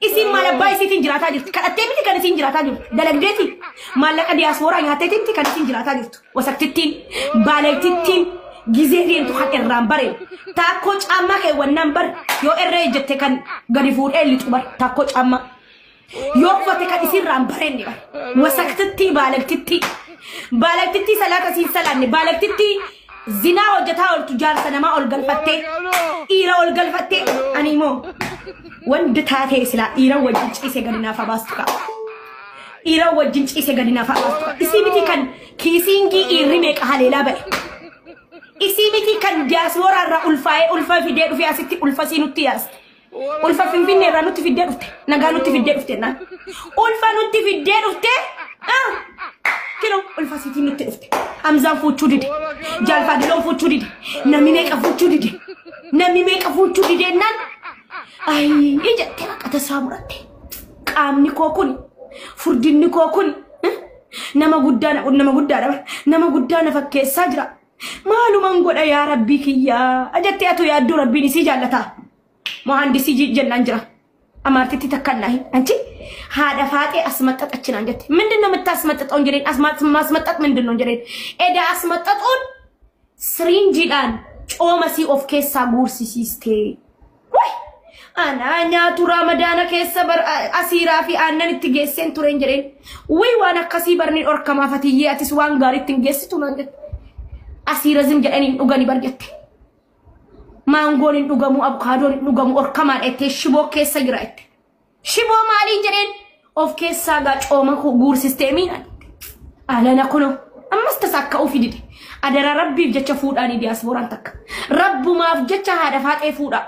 Isiin maal abbaa isiitiin jiraataa jirti. Kadhattee miti kan isiin jiraataa jirtu. Dalagdeeti. Maallaqa diyaaspooraa nyaatteeti miti kan isiin jiraataa jirtu. Wasaktittiin, baaleektittiin, gizee deemtu kan irraan bareen. Taakkoo caammaa keewwannaan bar yoo irra ejjette kan gadi fuudhee lixu bar taakkoo caammaa. Yoo uffate kan isiirraan bareenni bar. Wasaktittii baaleektittii. Baaleektittii salaata siin salaanne baaleektittii zinaa hojjetaa ooltu jaarsa namaa ol galfattee dhiira ol galfattee ani immoo wanti taatee silaa dhiira wajjin ciisee gadi naaf baastu ka'a. Dhiira wajjin ciisee gadi naaf baastu ka'a. Isii miti kan kiisiingii dhiirri meeqa haleelaa ba'e. Isii miti kan diyaasooraa irraa ulfaa'ee ulfa fidee dhufee asitti ulfa sii nutti yaasti. Ulfa Finfinnee irraa nutti fiddee dhufte. Nagaa nutti fiddee dhufte naan. Ulfa nutti fiddee dhufte. Kino ulfa siitiin nutti dhufte. Hamzaan fuuchuu dide. Jaalfaadiloon fuuchuu dide. Namni meeqa fuuchuu dide. Namni meeqa fuuchuu dide naan. Ayii jettee baqata isaa muratte. Qaamni koo kun furdinni koo kun nama guddaa nama guddaadha. Nama guddaa na fakkeessaa jira. Maaluman godha yaa rabbii kiyyaa jettee atu yaadduu rabbiin isii jaallataa. Mohandisii jennaan jira. Amaartitti takka naahi. Anchi haadha faaxee asmaxxaxachi naan jette. ምንድን ነው የምታስመጥጠው? እንጀሬን ማስመጠጥ ምንድን ነው? እንጀሬን ኤዳ አስመጠጡን siriinjiidhaan cooma sii of keessaa guursisiistee. Way! Anaa nyaatu ramadaana keessa bar asiiraa fi aannan itti geesseen tureen jedheen. Way waan akkasii barni dhorkamaa fatiyyee atis waan gaarii ittiin geessitu naan jette. Asiira zim jedhanii hin dhugani bar jette. Maangoon hin dhugamu, abukaadoon hin dhugamu, dhorkamaadha jettee shiboo keessa jira jette. Shiboo maaliin jedheen of keessaa gaa cooma guursistee miidhaan. Alana kunoo ammas tasaa ofii dide. Adara rabbiif jecha fuudhaanii diyaaspooraan takka. Rabbumaaf jecha haadha faaxee fuudhaa.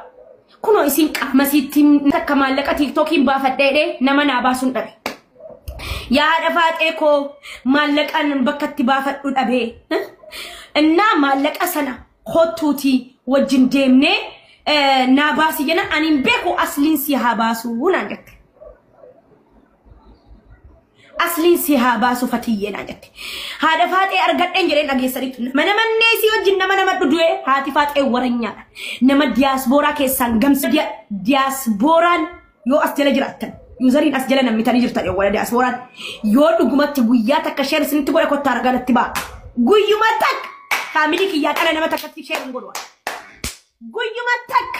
Kunoo isin qaama siitti takka maallaqa tiiktookiin baafadheedhee nama naa baasuun dhabe. Yaa haadha faaxee koo maallaqaan bakka itti baafadhu dhabee. Innaa maallaqa sana kottuutii wajjin deemnee naa baasi jenna ani hin beeku asliin si haa baasuu naan jette. Asliin si haa baasu fatiyyee naan jette. Haadha faaxee argadheen jedheen dhageessaniitu. Nama namannee si wajjin nama nama du'e haati faaxee waranyaadha. Nama diyaaspooraa keessaan gamsa diyaaspooraan yoo as jala jiraattan. Yuuzariin as jala nammitanii jirtan yoo wala diyaaspooraan yoo dhugumatti guyyaa takka sheer isinitti godhe kottaa arganatti ba'a. Guyyuma takka faamilii kiyyaa dhala nama takkatti sheer hin godhu. Guyyuma takka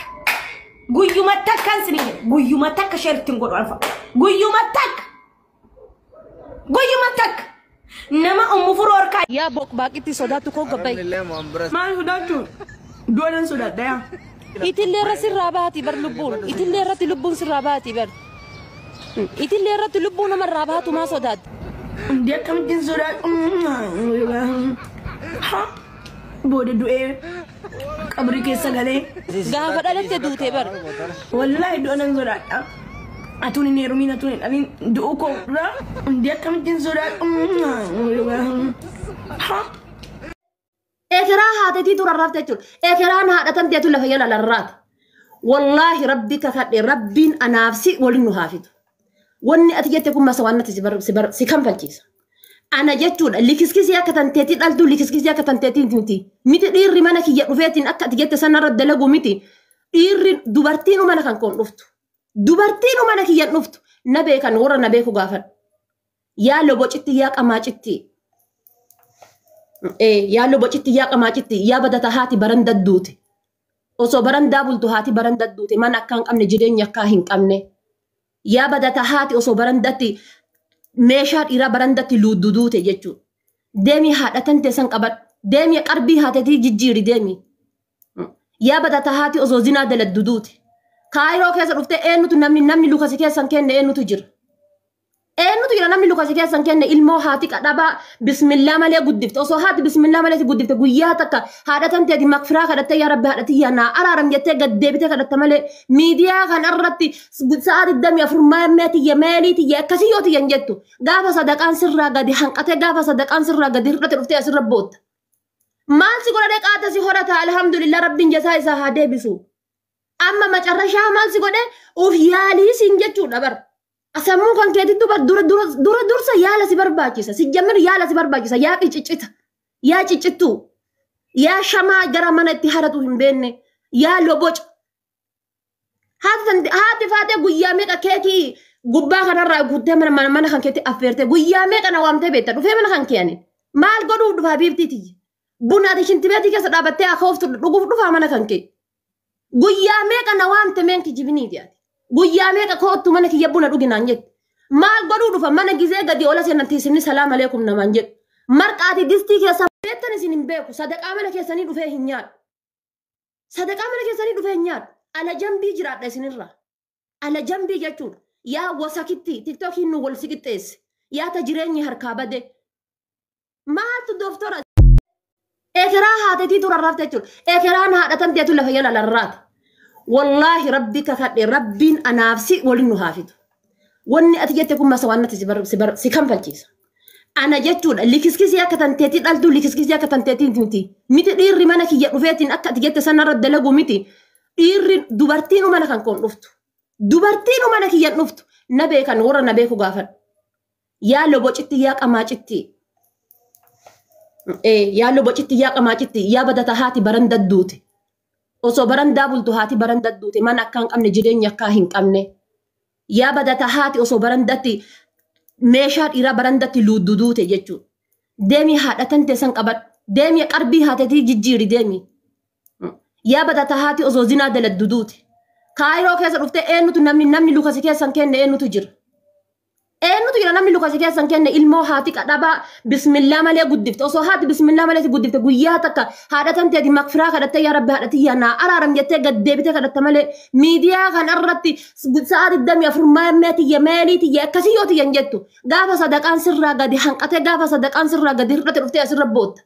guyyuma takkaan isinii jedhe guyyuma takka sheer ittiin godhu alfa. Guyyuma takka guyyuma takka nama ummu furoo harkaa Yaa boqbaaqitti sodaattu koo gabbayi. Maal sodaachuu? Du'a nan sodaadha yaa. Itillee irra sirraa baati bar lubbuun. Itillee irratti lubbuun sirraa baati bar. Itillee irratti lubbuu namarraa baatu maa sodaatti? Hundi akkamittiin sodaadhu? Booda du'ee qabrii keessa galee. Gaafa dhalatte duute bar. Wallaahi du'a nan sodaadha. Atuun hin heerumiin atuun hin dhalin du'uu koo irraa hundi akkamittiin sodaadhu? Ekeraa haatetii tura raafte jechuudha. Ekeraan haadhatan teetu lafa jala larraate. Wallaahi rabbi kakadhe rabbiin anaaf si waliin nu haafitu. Wanni ati jette kun masa waan natti si kanfalchiisa. Ana jechuudha likiskisii akka tanteetii dhaltuu likiskisii akka tanteetii miti. Miti dhiirri mana kiyya dhufeetiin akka ati jette sanarra dalagu miti. Dhiirri dubartiin mana kan koon dhuftu. Dubartiin mana kiyyan dhuftu. Na beekan warra na beeku gaafadhu. Yaa lobocitti yaa qamaacitti. Yaa lobocitti yaa qamaacitti yaa badata haati baran dadduute. Osoo barandaa bultu haati baran dadduute mana akka hin qabne jireenya akka hin qabne. Yaa badata haati osoo barandatti meeshaa dhiiraa barandatti luudduduute jechuudha. Deemi haadha tante san qabadhu. Deemi qarbii haatetii jijjiiri deemi. Yaa badata haati osoo zinaa daladduduute. Kaayiroo keessa dhuftee eenyutu namni lukasi keessan kenne eenyutu jira. Eenyutu jira namni lukasi keessan kenne ilmoo haati qadhabaa bismillaa malee guddifte osoo haati bismillaa malee guddifte guyyaa takka haadha tanteeti makfiraa kadhattee yaa rabbi haadha tiyyaa naa araaram jettee gad deebitee kadhatta malee miidiyaa kan irratti sa'a 24 maammee tiyya meelii tiyya akkasii yoo tiyyan jettu gaafa sadaqaan sirraa gadi hanqatee gaafa sadaqaan sirraa gadi hir'ate dhuftee asirra bootta. Maal si godhadhee qaata si horata alhamdulillah rabbiin jasaa isaa haa deebisu. Amma macarrashaa maal si godhe of yaalii siin jechuudha bara. Sammuu kan keetitti bar dura dura dura dursa yaala si barbaachisa. Si jammir yaala si barbaachisa. Yaa qiccita. Yaa ciccittu. Yaa shamaa gara mana itti haratu hin beekne. Yaa loboca. Haati faatee guyyaa meeqa keekii gubbaa kanarraa guuttee mana kan keetti affeerte guyyaa meeqa na waamtee beekta dhufee mana kan kee ani. Maal godhuuf dhufa habiibtiiti? Buna ati shintibeetii keessa dhaabattee akaoftu dhuguuf dhufaa mana kan kee. Guyyaa meeqa na waamte meen kijibiniiti ati. Guyyaa meeqa koottu mana kiyya buna dhuginaan jette. Maal godhuu dhufa mana gizee gadi ola seenan teessifni salaam aleekum namaan jedhu. Marqaati distii keessa beektan isin hin beeku. Sadaqaa mana keessanii dhufee hin nyaadhu. Sadaqaa mana keessanii dhufee hin nyaadhu. Ala jambii jiraadha isinirra. Ala jambii jechuudha. Yaa wasakitti tiktookiin nu wal si qixxeesse. Yaa ta jireenyi harkaa bade. Maaltu dooftora? Ekeraa haatetii tura rafte jechuudha. Ekeraan haadhatan teetu lafa jala larraate. Wallaahi rabbi kakadhe rabbiin anaaf si waliin nu haafitu. Wanni ati jette kun masa waan natti si kanfalchiisa. Ana jechuudha likiskisii akka tanteetii dhaltuu likiskisii akka tanteetii miti. Miti dhiirri mana kiyya dhufeetiin akka ati jette sanarra dalagu miti. Dhiirri dubartiin mana kan koon dhuftu. Dubartiin mana kiyya dhuftu. Na beekan warra na beeku gaafadhu. Yaa lobocitti yaa qamaacitti. Yaa lobocitti yaa qamaacitti yaa badata haati baran dadduute. Osoo barandaa bultu haati baran dadduute mana akka hin qabne jireenya akka hin qabne. Yaa badata haati osoo barandatti meeshaa dhiiraa barandatti luudduduute jechuudha. Deemii haadha tantee san qabadhu. Deemii qarbii haatetii jijjiiri deemii. Yaa badata haati osoo zinaa daladduduute. Kaayiroo keessa dhuftee eenyutu namni lukasi keessan kenne eenyutu jira. Eenyutu jira namni lukasi keessan kenne ilmoo haati qadhabaa bismillaa malee guddifte osoo haati bismillaa malee guddifte guyyaa takka haadha tanteeti makfiraa kadhattee yaa rabbi haadha tiyyaa naa araaram jettee gad deebitee kadhatta malee miidiyaa kanarratti sa'a 24 maammee tiyya meelii tiyya akkasii yoo tiyyan jettu gaafa sadaqaan sirraa gadi hanqatee gaafa sadaqaan sirraa gadi hir'ate dhuftee asirra bootta.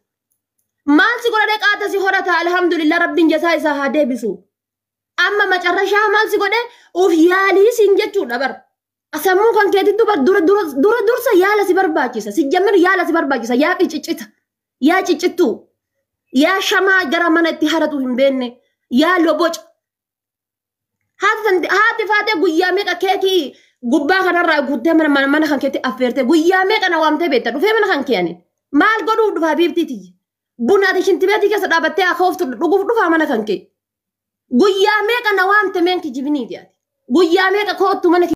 Maal si godhadhee qaata si horata alhamdulillah rabbiin jasaa isaa haa deebisu. Amma macarrashaa maal si godhe of yaalii siin jechuudha bara. Sammuu kan keetitti dura dursa yaala si barbaachisa. Si jammir yaala si barbaachisa. Yaa qiccita. Yaa ciccittuu. Yaa shamaa gara mana itti haratu hin beekne. Yaa loboca. Haati faatee guyyaa meeqa keekii gubbaa kanarraa guuttee mana kan keetti affeerte guyyaa meeqa na waamtee beekta dhufee mana kan kee ani. Maal godhuuf dhufa habiibtiiti? Buna ati shintibeetii keessa dhaabattee akaoftu dhuguuf dhufaa mana kan kee. Guyyaa meeqa na waamte meen kijibiniiti ati. Guyyaa meeqa koottu mana